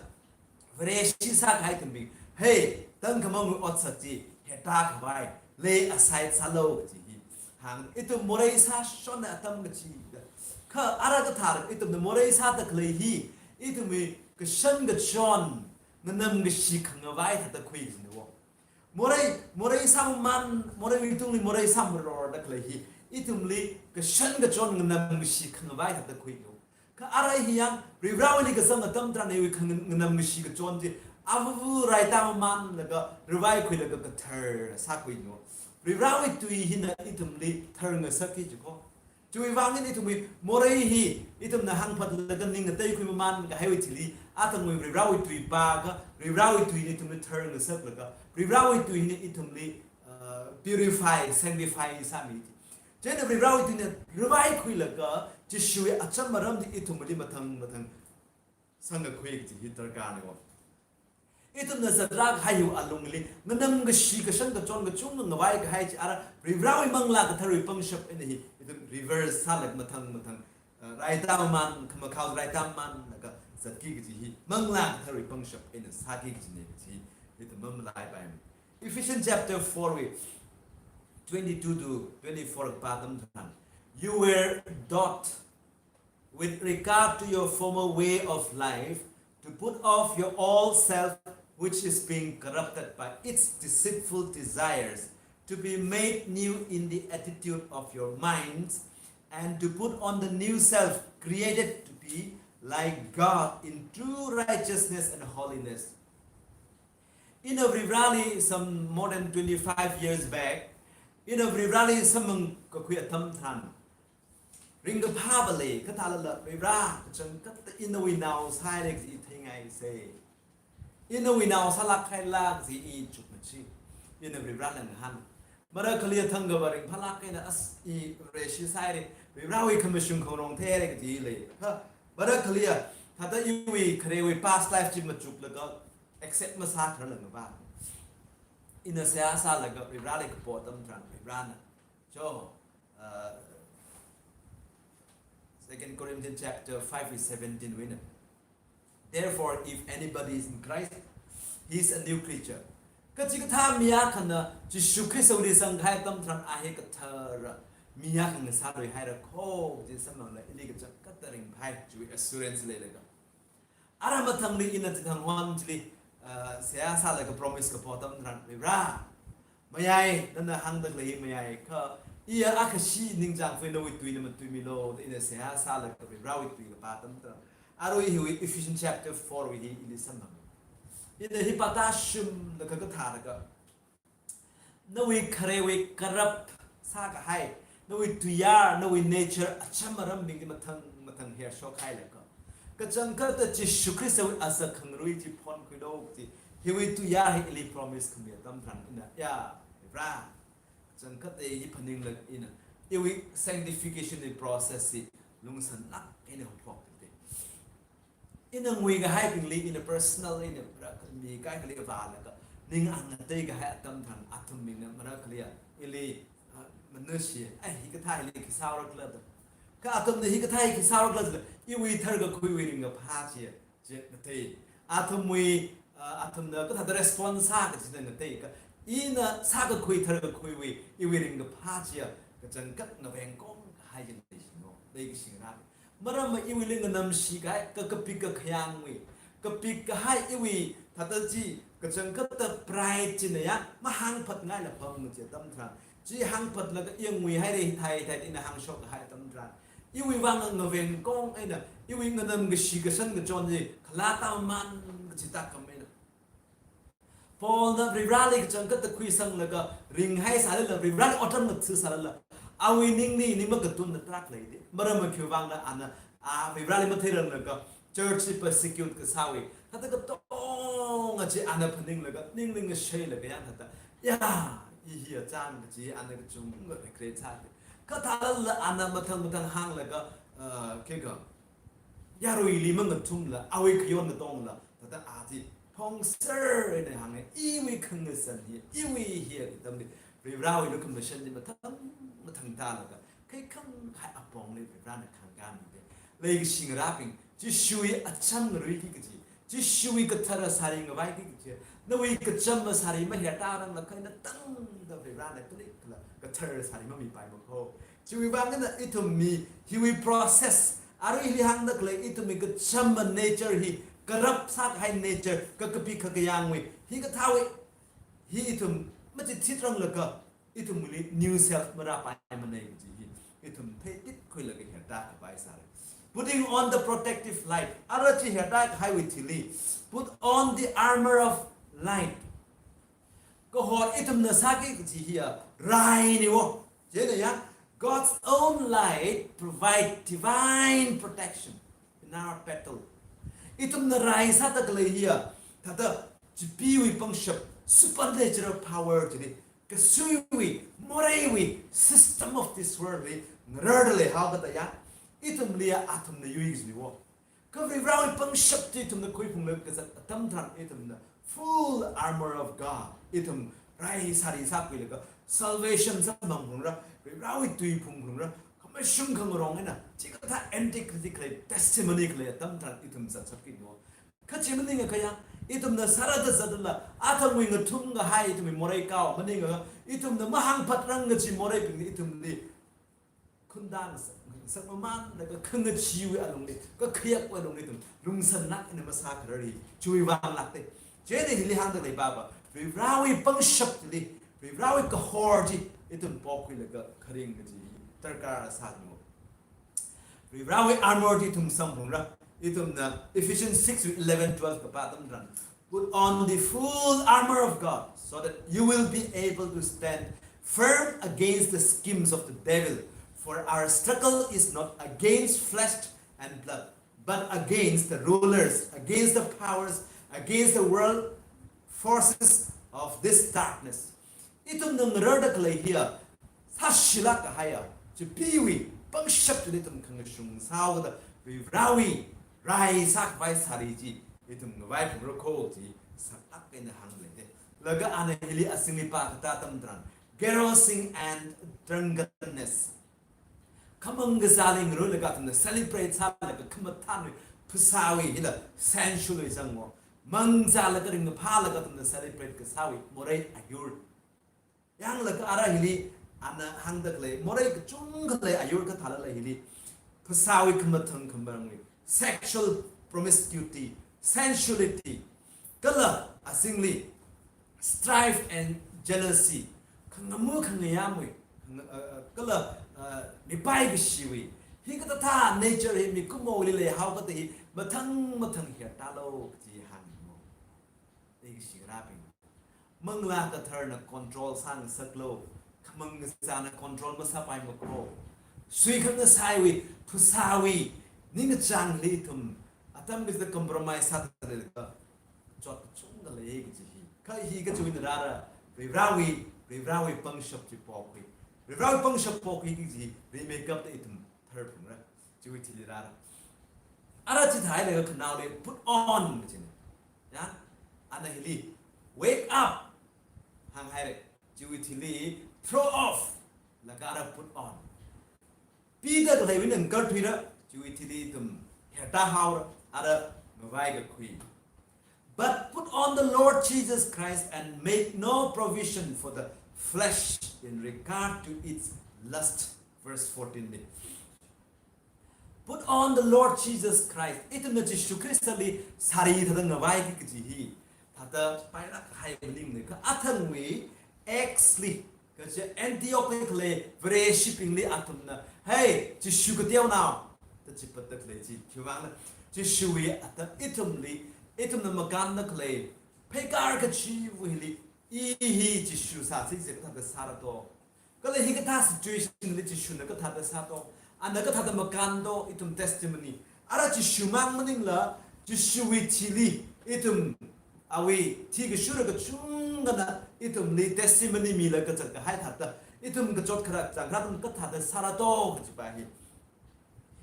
Vareshi sākahai ithumbing, hei, tangkhamangwui otsak chi, hertākhavai, lay aside sālu kaji hi. Hāng, ithum morei sāshonna atam kachida. Kha ara kathar, ithumna morei sāda khalei hi, ithumwui kashan kachon, nganamkashi khangavai thāda khui jino. Morei, morei sāmamān, moreiwui tungli morei sāmarorda khalei hi, ithumli kashan kachon nganamkashi khangavai thāda khuino. Kha ara hi yang, Varivarawuili kazang atam tharan hiwui khangan-, nganamkashi kachon chi, avuvu raitā mamānlaga, ravaikhuilaga kathar sākhuino. Varivarawui tui hina ithumli tharngasakki jiko. Chiwui vang eina ithumwui morei hi, ithumna hāngphatlaga ning ngateikhui mamānkahaiwui thili, athangwui Varivarawui tui pākha, Varivarawui tuina ithumli tharngasaklaga, Varivarawui tuina ithumli, uh, purify, sanctify sāmi. Chieina Varivarawui tuina ravaikhuilaga, Jishuwui acham aram chi ithumli mathang mathang sangkakhui kaji hi darkarna wo. Ithumna zatrākahaiwui alungli, nganamkashi kashan kachon kachungkha ngavaikahai chi ara, Varivarawui Manglā Katharawui pangshap eina hi, ithum reverse sālaga mathang mathang, uh, raitā mamān, khamakhao raitā mamānlaga zatki kaji hi, Manglā Katharawui pangshap eina sāki kajina kaji, ithum mamalaipai. Ephesians chapter four wui twenty-two to twenty-four pā atam tharan, "You were taught with regard to your former way of life, to put off your old self, which is being corrupted by its deceitful desires, to be made new in the attitude of your minds, and to put on the new self, created to be like God in true righteousness and holiness." Ina Varivarali some more than twenty-five years back, ina Varivarali samphang kakhui atam tharan, ringkaphā pā lei, kathālala, Varivara, kachangkhatta i nawui nao sāhaira kaji i theingaisei. I nawui nao sālākhaira kaji i chukmaja. Ina Varivarali ngahān. Marakhali thangkha va ringphālāk eina as i Vareshi sāhaira, Varivarawui khamashung khangarong theihaira kaji lei. Kha, marakhali, thāda iwui kharewui past life chi machuklaga, accept masātharlākva. Ina seihā sālaga Varivarali kapo atam tharan Varivarana. Cho, uh, Second Corinthians chapter five verse seventeen wui eina, "Therefore, if anybody is in Christ, he is a new creature." Kachikathā mi akhana Jishu Khristawuili zangkahai atam tharan a hi kathara mi akha ngasāluihaira kho, chi samphangla ili kachangkhatta ringphai, chiwui assurance leilaga. Ara mathangli ina chithang hon chili, uh, seihā sālaga promise kapo atam tharan, Varivara, mayai, nana hāngda khalei mayai, kha iya akhashi ningchāngfei nawui tuina matuimilu, da ina seihā sālaga Varivarawui tui kapā atam tharan, arui hiwui Ephesians chapter four wui hi ili samphang. Ina hi pātāshunglaga kathālaga, nawui kharewui corrupt sākahai, nawui tuiyār, nawui nature, acham arambing chi mathang mathang hershok hailaga, kachangkhatta Jishu Khristawui azak khangarui chi phonkhuilu kaji, hiwui tuiyār hi ili promise khami atam tharan ina, ya, Varivara, kachangkhatta i phaninglaga ina, iwui sanctification wui process hi lungsanlāk eina haophok tei. Ina nguikahaibingli, ina personal, ina ra-, mi kaikhali vālaga, ning angatei kahai atam tharan athumbingna marakhali, ili, ah, manushi, ai, hikathā hili khi sāhaorakhala da. Kha athumna hikathā hi khi sāhaorakhala da, iwui tharkakhuiwui ringkaphā chi, chi ngatei. Athumwui, ah, athumna kathāda response sā kajina ngatei. Kha ina sākakhui tharkakhuiwui, iwui ringkaphā chi, kachangkhat ngaveng kong kahai chi ngatei shino. Leikashi ngarā. Maramva iwuili nganamshi kahai, ka kapik kakhayangwui, kapik kahai iwui, thāda chi, kachangkhatta pride china ya, mahāngphatngaila pam chi atam tharan. Chi hāngphatlaga i nguihaira hithai hithai ina hāngshok kahai atam tharan. Iwui vang ngaveng kong eina, iwui nganam kashi kashan kachon chi, khalata man kachi takam eina. Paulna Varivarali kachangkhatta khuisanglaga, ringhaisālala, Varivarali otram ngatha̱sālala, awui ningli ning makatunna tarākha leida. Maram makhiwui vangna ana, a, Varivarali matheiranglaga, church li persecute kasāwui. Thāda katonga chi ana phaninglaga, ningli ngasheilaga yang thāda, ya, i hi achang kachi ana kachungkha regret sāda. Kha thālala ana mathang mathang hānglaga, uh, keka, yaruili mangathumla, awui khayon katongla, thāda a chi phongser eina hānga, iwui khangasan hi, iwui hi atamli, Varivarawui lukhamashan chi mathang mathang tālaga, kaikhang hai apongli Varivarana khangkāmida. Leikashi ngarābing, Jishuwui acham ngaruiki kaji, Jishuwui kathara sāri ngavaiki kaji, nawui kachama sāri mahertāranglaga eina tangda Varivarana kalikla kathara sāri mamipaimako. Chiwui vang eina ithum mi hiwui process, arui hili hāngda khalei ithumwui kachama nature hi, corrupt sākahai nature, kakapi kakayāngwui, hikathāwui, hi ithum machithitranglakha, ithumli new self marāpaimanei kaji hi, ithum theititkhuilaga hertākhavai sāra. Putting on the protective light. Ara chi hertākahaiwui thili, put on the armor of light. Kahor ithumna sāki kaji hiya rainiwo. Chieina ya, God's own light provide divine protection in our battle. Ithumna rai sāda khalei hiya, thāda chipeewui pangshap, supernatural power chili, kasuiwui, moreiwui, system of this world li ngararda leihaokada ya, ithumli ya athumna yui kajiniwo. Kha Varivarawui pangshap chi ithumna khuiphunglaga kazat atam tharan ithumna full armor of God, ithum rai sāri sākhuilaga salvation samphangphungra, Varivarawui tui phungphungra, khamashung khangarong eina, chikathā antichrist khalei testimony khalei atam tharan ithum zatsapkiniwo. Kha chi maningakha ya, ithumna sārada zatlala, athangwui ngathumkahai ithumwui morei kao maningakha, ithumna mahāngphatrang kaji moreibingli ithumli khundang sak, sak mamānlaga khangacheewui alungli, kakhayakwui alungli ithum lungsānlāk eina masākharar hi chiwui vang lākte. Chieina hili hāngda leipapa, Varivarawui pangshap chili, Varivarawui kahor chi ithum pokhuilaga kharing kaji hi darkar sāniwo. Varivarawui armor chi ithum samphungra. Ithumna Ephesians six eleven, twelve kapā atam tharan, put on the full armor of God so that you will be able to stand firm against the schemes of the devil. For our struggle is not against flesh and blood, but against the rulers, against the powers, against the world forces of this darkness. Ithumna ngararda khalei hiya, sāshilāk kahaiya, chipeewui pangshap chili ithum khangashung sāhaokada, Varivarawui rai sākhavai sāri chi ithum ngavaiphungra ko chi saklāk eina hāngda leite. Laga ana hili azingli pākatā atam tharan, carousing and drunkenness. Khamang kazāli ngarulaga athumna celebrate sālaga khamathānwui, phasāwui hila sensualwui zangwo. Mangzālaga ringphālaga athumna celebrate kasāwui morei ayur. Yanglaga ara hili ana hāngda khalei, morei kachungkha lei ayur kathāla lei hili. Phasāwui khamathang khamangwui, sexual promiscuity, sensuality, kala azingli strife and jealousy, khangamu khangayāmwui, khang-, uh, uh, kala, uh, mipaikashiwui, hikathā nature hi mikumoli leihaokada hi mathang mathang hertālu kaji hāngmo. Leikashi ngarābing, Manglā Katharana control sāngasaklu, khamang kazāna control masāpaimako. Sui khangasaiwui, phasāwui ningkachāngli ithum atam kachida compromise sāda leilaga chot kachungkha lei kaji hi. Kha hi kachiwui eina rāra, Varivarawui, Varivarawui pangshap chi pokhui. Varivarawui pangshap pokhui kaji hi rimeikapta ithum tharphungra. Chiwui thili rāra. Ara chithāhailaga khanaoli put on kajina. Ya? Ana hili wake up hānghaira. Chiwui thili throw off laga ara put on. Pida khaleiwui eina ngakarthuira, chiwui thili ithum hertāhaora, ara ngavaikakhui. But put on the Lord Jesus Christ and make no provision for the flesh in regard to its lust. Verse fourteen li. Put on the Lord Jesus Christ. Ithumna Jishu Khristali sāri thāda ngavaiki kaji hi, thāda pailāk kahai maningmana, kha athangwui Acts li, Kaja Antioch li khalei Vareshibingli athumna, "Hey, Jishu kateonao," da chipatta khalei chi. Khiwuivangna, Jishuwui atam ithumli, ithumna makānda khalei, pheikar kachiwuili, i hi Jishu sāsi kaji kathāda sāra to. Kala hikathā situation li Jishuna kathāda sāto. Ana kathāda makānto, ithum testimony. Ara Jishu mang maningla, Jishuwui thili, ithum awui thi kashura kachungkhana, ithumli testimony mila kazat kahai thāda. Ithum kachot kharak chang kharak athum kathāda sāra to, kajipa hi.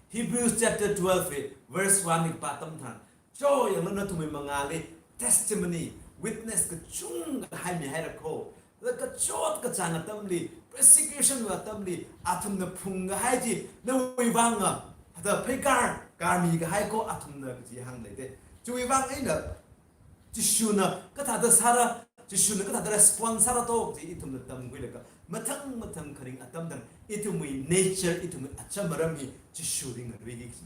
Hebrews chapter twelve wui verse one li kapā atam tharan. Cho yanglu nathumwui mangāli testimony, witness kachungkha haimihaira kho. Kala kachot kachāng atamli, persecution wui atamli, athumna phungkahai chi, nawui vanga, hithāda pheikar, karmi kahai kho athumna kaji hāngda lei te. Chiwui vang eina, Jishuna kathāda sāra, Jishuna kathāda respond sāra to, kaji ithumna tamkhuilaga, mathang mathang kharing atam tharan, ithumwui nature, ithumwui acham aram hi, Jishuli ngaruiki kaji.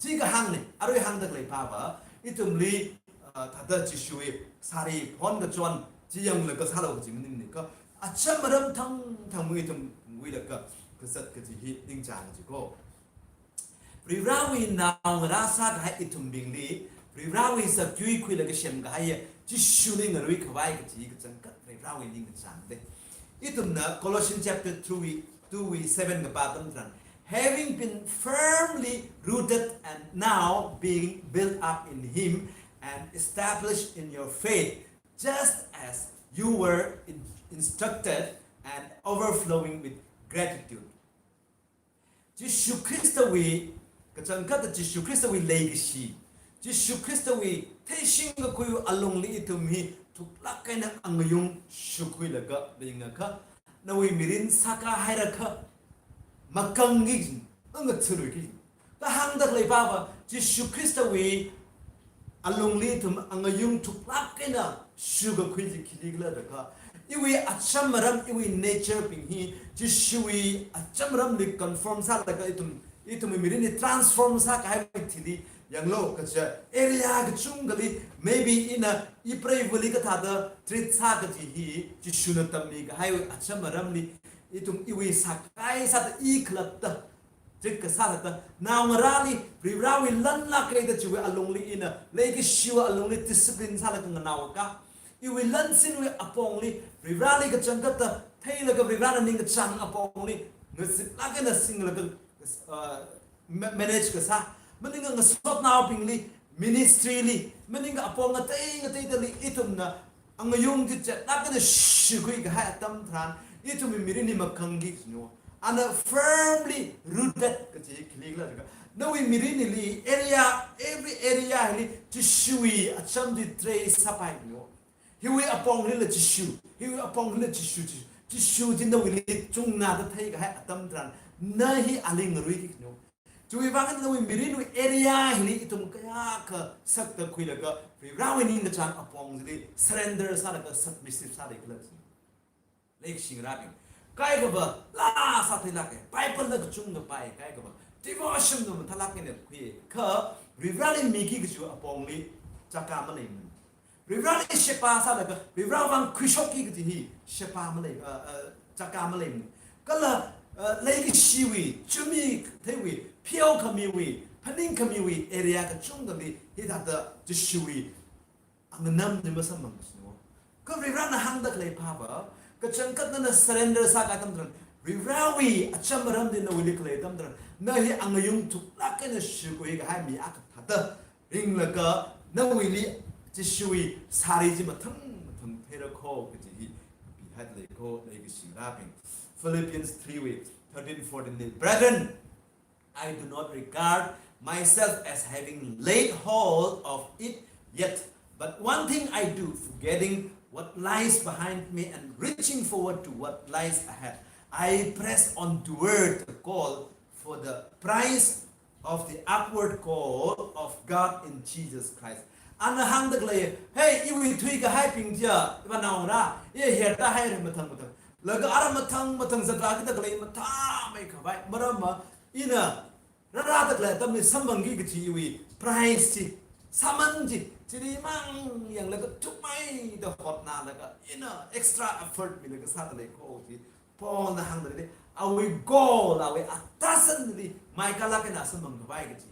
Chi kahāngna, arui hāngda khalei pava, ithumli, ah, thāda Jishuwui sāri phon kachon, chi yanglaga sālu kaji maningna kha, acham aram thangthang ithum wuilaga, kazat kaji hi ningchāng kaji kho. Varivarawui naongarā sākahai ithumbingli, Varivarawui sākhui khuilaga semkahai, Jishuli ngarui khavai kaji kachangkhat Varivarawui ningkachāng te. Ithumna Colossians chapter two wui, two wui seven kapā atam tharan, "Having been firmly rooted and now being built up in him and established in your faith, just as you were in-, instructed and overflowing with gratitude." Jishu Khristawui, kachangkhatta Jishu Khristawui leikashi, Jishu Khristawui theishing kakhui alungli ithum hi thuklāk eina angayung shukhuilaga leingakha, nawui mirin sākā hairakha, makānki, angatsuruiki. Kahāngda khalei pava, Jishu Khristawui alungli ithum angayung thuklāk eina shukakhui chi khili khala da kha, iwui acham aram, iwui nature bing hi, Jishuwui acham aramli conform sālaga ithum, ithumwui mirin hi transform sākahai thili, yanglu kaja area kachungkhali, maybe ina ipreivali kathāda treat sā kaji hi, Jishuna tammikahaiwui acham aramli, ithum iwui sākai sāda i khalatta, treat kasā sāda, naongarāli, Varivarawui lan lāka da chiwui alungli ina, leikashiwui alungli discipline sālaga nganao ka. Iwui lansinwui apongli, Varivarali kachangkhatta, theilaga Varivarana ningkachāng apongli, ngaziplāk eina singlaga, ah, ma-, manage kasā. Maningakha ngasotnaobingli, ministry li, maningakha apong ngatei ngateidali, ithumna, angayung chi chatlāk eina shukhui kahai atam tharan, ithumwui mirin hi makānki kajina. Ana firmly rooted kaji khili khala da kha, nawui mirinli area, every area hili Jishuwui acham chi trace sāpai kajina. Hiwui apong hila Jishu, hiwui apong hila Jishu, Jishu, Jishu chi nawuili chungna da theikahai atam tharan, na hi ali ngaruiki kajina. Chiwui vang nawui mirinwui area hili ithum kayākha sakta khuilaga, Varivarawui ningkachāng apong chili surrender sālaga submissive sāda khala chi. Leikashi ngarābing, kaikhava laa sātheilāka, Bible la kachungkha pāi, kaikhava devotion na mathālāk eina khui, kha Varivarali miki kajiwui apongli chaka maleimana. Varivarali sheba sālaga, Varivarawui vang khuishokki kaji hi sheba malei, ah, ah, chaka maleimana. Kala, ah, leikashiwui, chumi theiwui, pheokhamiwui, phaningkhamiwui area kachungkhali hithāda Jishuwui anganamli masamphang kajina. Kha Varivarana hāngda khalei pava, kachangkhat nana surrender sākahai atam tharan, Varivarawui acham aram chi nawuili khalei atam tharan, na hi angayung thuklāk eina shukhui kahai mi akha thāda ringlaga, nawuili Jishuwui sāri chi mathang mathang theira kho kaji hi pihaida lei kho, leikashi ngarābing. Philippians three wui thirteen fourteen li, "Brethren, I do not regard myself as having laid hold of it yet, but one thing I do, forgetting what lies behind me and reaching forward to what lies ahead, I press on toward the goal for the prize of the upward call of God in Jesus Christ." Ana hāngda khalei, hey, iwui thuikahaibing chiya, iva naongarā, i herda haira mathang mathang. Laga ara mathang mathang zatrākida khalei mathāmei khavai. Maramva, ina rārāda khalei atamli samphangki kaji iwui prize chi, sāman chi, chili mang yanglaga thukmeida hotnālaga, ina extra effort milaga sāda lei kho chi, Paulna hāngda lei, awui goal, awui athāsanli maikālāk eina samphang khavai kaji.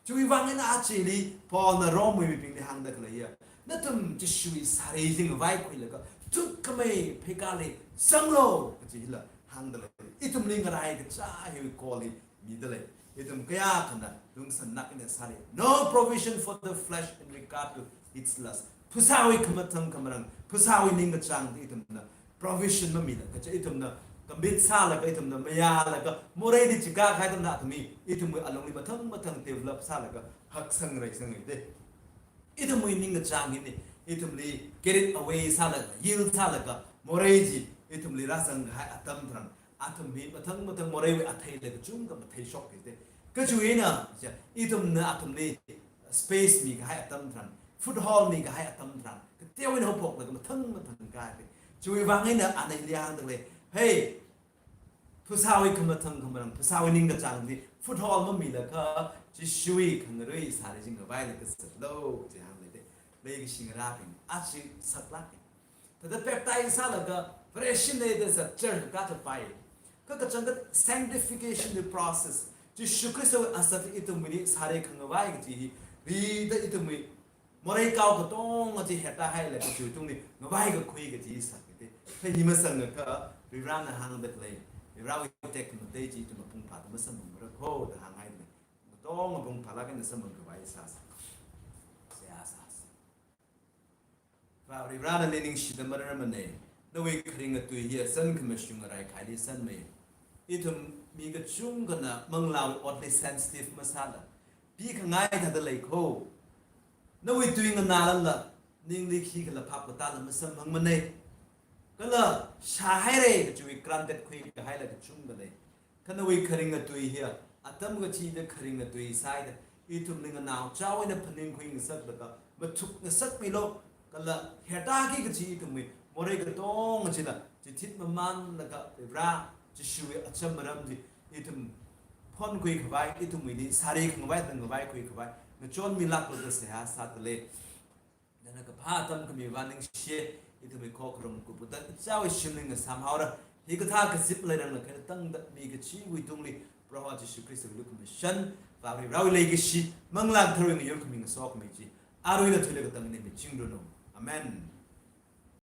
Chiwui vang eina achili Paulna Romewui mibingli hāngda khalei ya, nathum Jishuwui sārei chi ngavaikhuilaga thutkhamei pheikāli zanglu kaji hila hāngda lei. Ithumli ngarai kachā hiwui goal hi mida lei. Ithum kayākhana lungsānlāk eina sārei. No provision for the flesh in regard to its lust. Phasāwui khamathang khamarang, phasāwui ningkachāng ithumna provision mamila, kaja ithumna commit sālaga, ithumna mayālaga, moreili chikā kahai atamna athumwui, ithumwui alungli mathang mathang develop sālaga, haksang reisang de. Ithumwui ningkachāng hina, ithumli carried away sālaga, yield sālaga, morei chi ithumli rāzang kahai atam tharan, athumwui mathang mathang moreiwui athei laga kachungkha matheishok de. Kachiwui eina, ja, ithumna athumli space mikahai atam tharan, foothold mikahai atam tharan, kateowa eina haophoklaga mathang mathang kāi de. Chiwui vang eina ana hili hāngda lei, hey, phasāwui khamathang khamarang, phasāwui ningkachāngli foothold mamilaga, Jishuwui khangarui sārei chi ngavailaga zatlu, chi hānglei de. Leikashi ngarābing, aja saklāk e. Thāda baptize sālaga, Vareshi eina thāda church katāpai. Kha kachangkhat sanctification the process. Jishu Khristawui azak ithumwuili sārei khangavai kaji hi, rida ithumwui morei kao katonga chi hetahailaga chiwui tungli ngavaikakhui kaji sāki de. Kha hi masangakha, Varivarana hāngda khalei, Varivarawui tekmatei chi ithum apong phāda masamphangmara kho da hānghai de. Katonga apong phālāk eina samphang khavai sāsa. Seihā sāsa. Varivarana nali ningshida mararmana. Nawui kharinga tui hiya zan khamashunga raikhaili zanmei. Ithum mi kachungkhana manglāwui otli sensitive masāla, pikhangai thāda lei kho. Nawui tui nganālala, ningli khikhala phap katāla masamphangmana. Kala shāhaira kachiwui granted khuikahaila kachungkha lei. Kha nawui kharinga tui hiya atam kachida kharinga tui sāhaida, ithumli nganaochaowui eina phaningkhui ngasaklaga, mathuk ngasakmilu, kala hetaki kachi ithumwui morei katonga chila chithit mamānlaga, Varivara Jishuwui acham maram chi ithum phonkhui khavai, ithumwuili sārei khangavai, ngavaikhui khavai ngachonmilāklu da seihā sāda lei. Nana kaphā atam khami vang ningshi, ithumwui khokharum kupda ichāwui shimli ngasām haora. Hikathā kazip leirangla kha tangda mi kachiwui tungli Proho Jishu Khristawui lukhamashan, Varivarawui leikashi, Manglā Katharawui ngayur khami ngasokhami chi, arui eina thuilaga katang eina michingranu. Amen.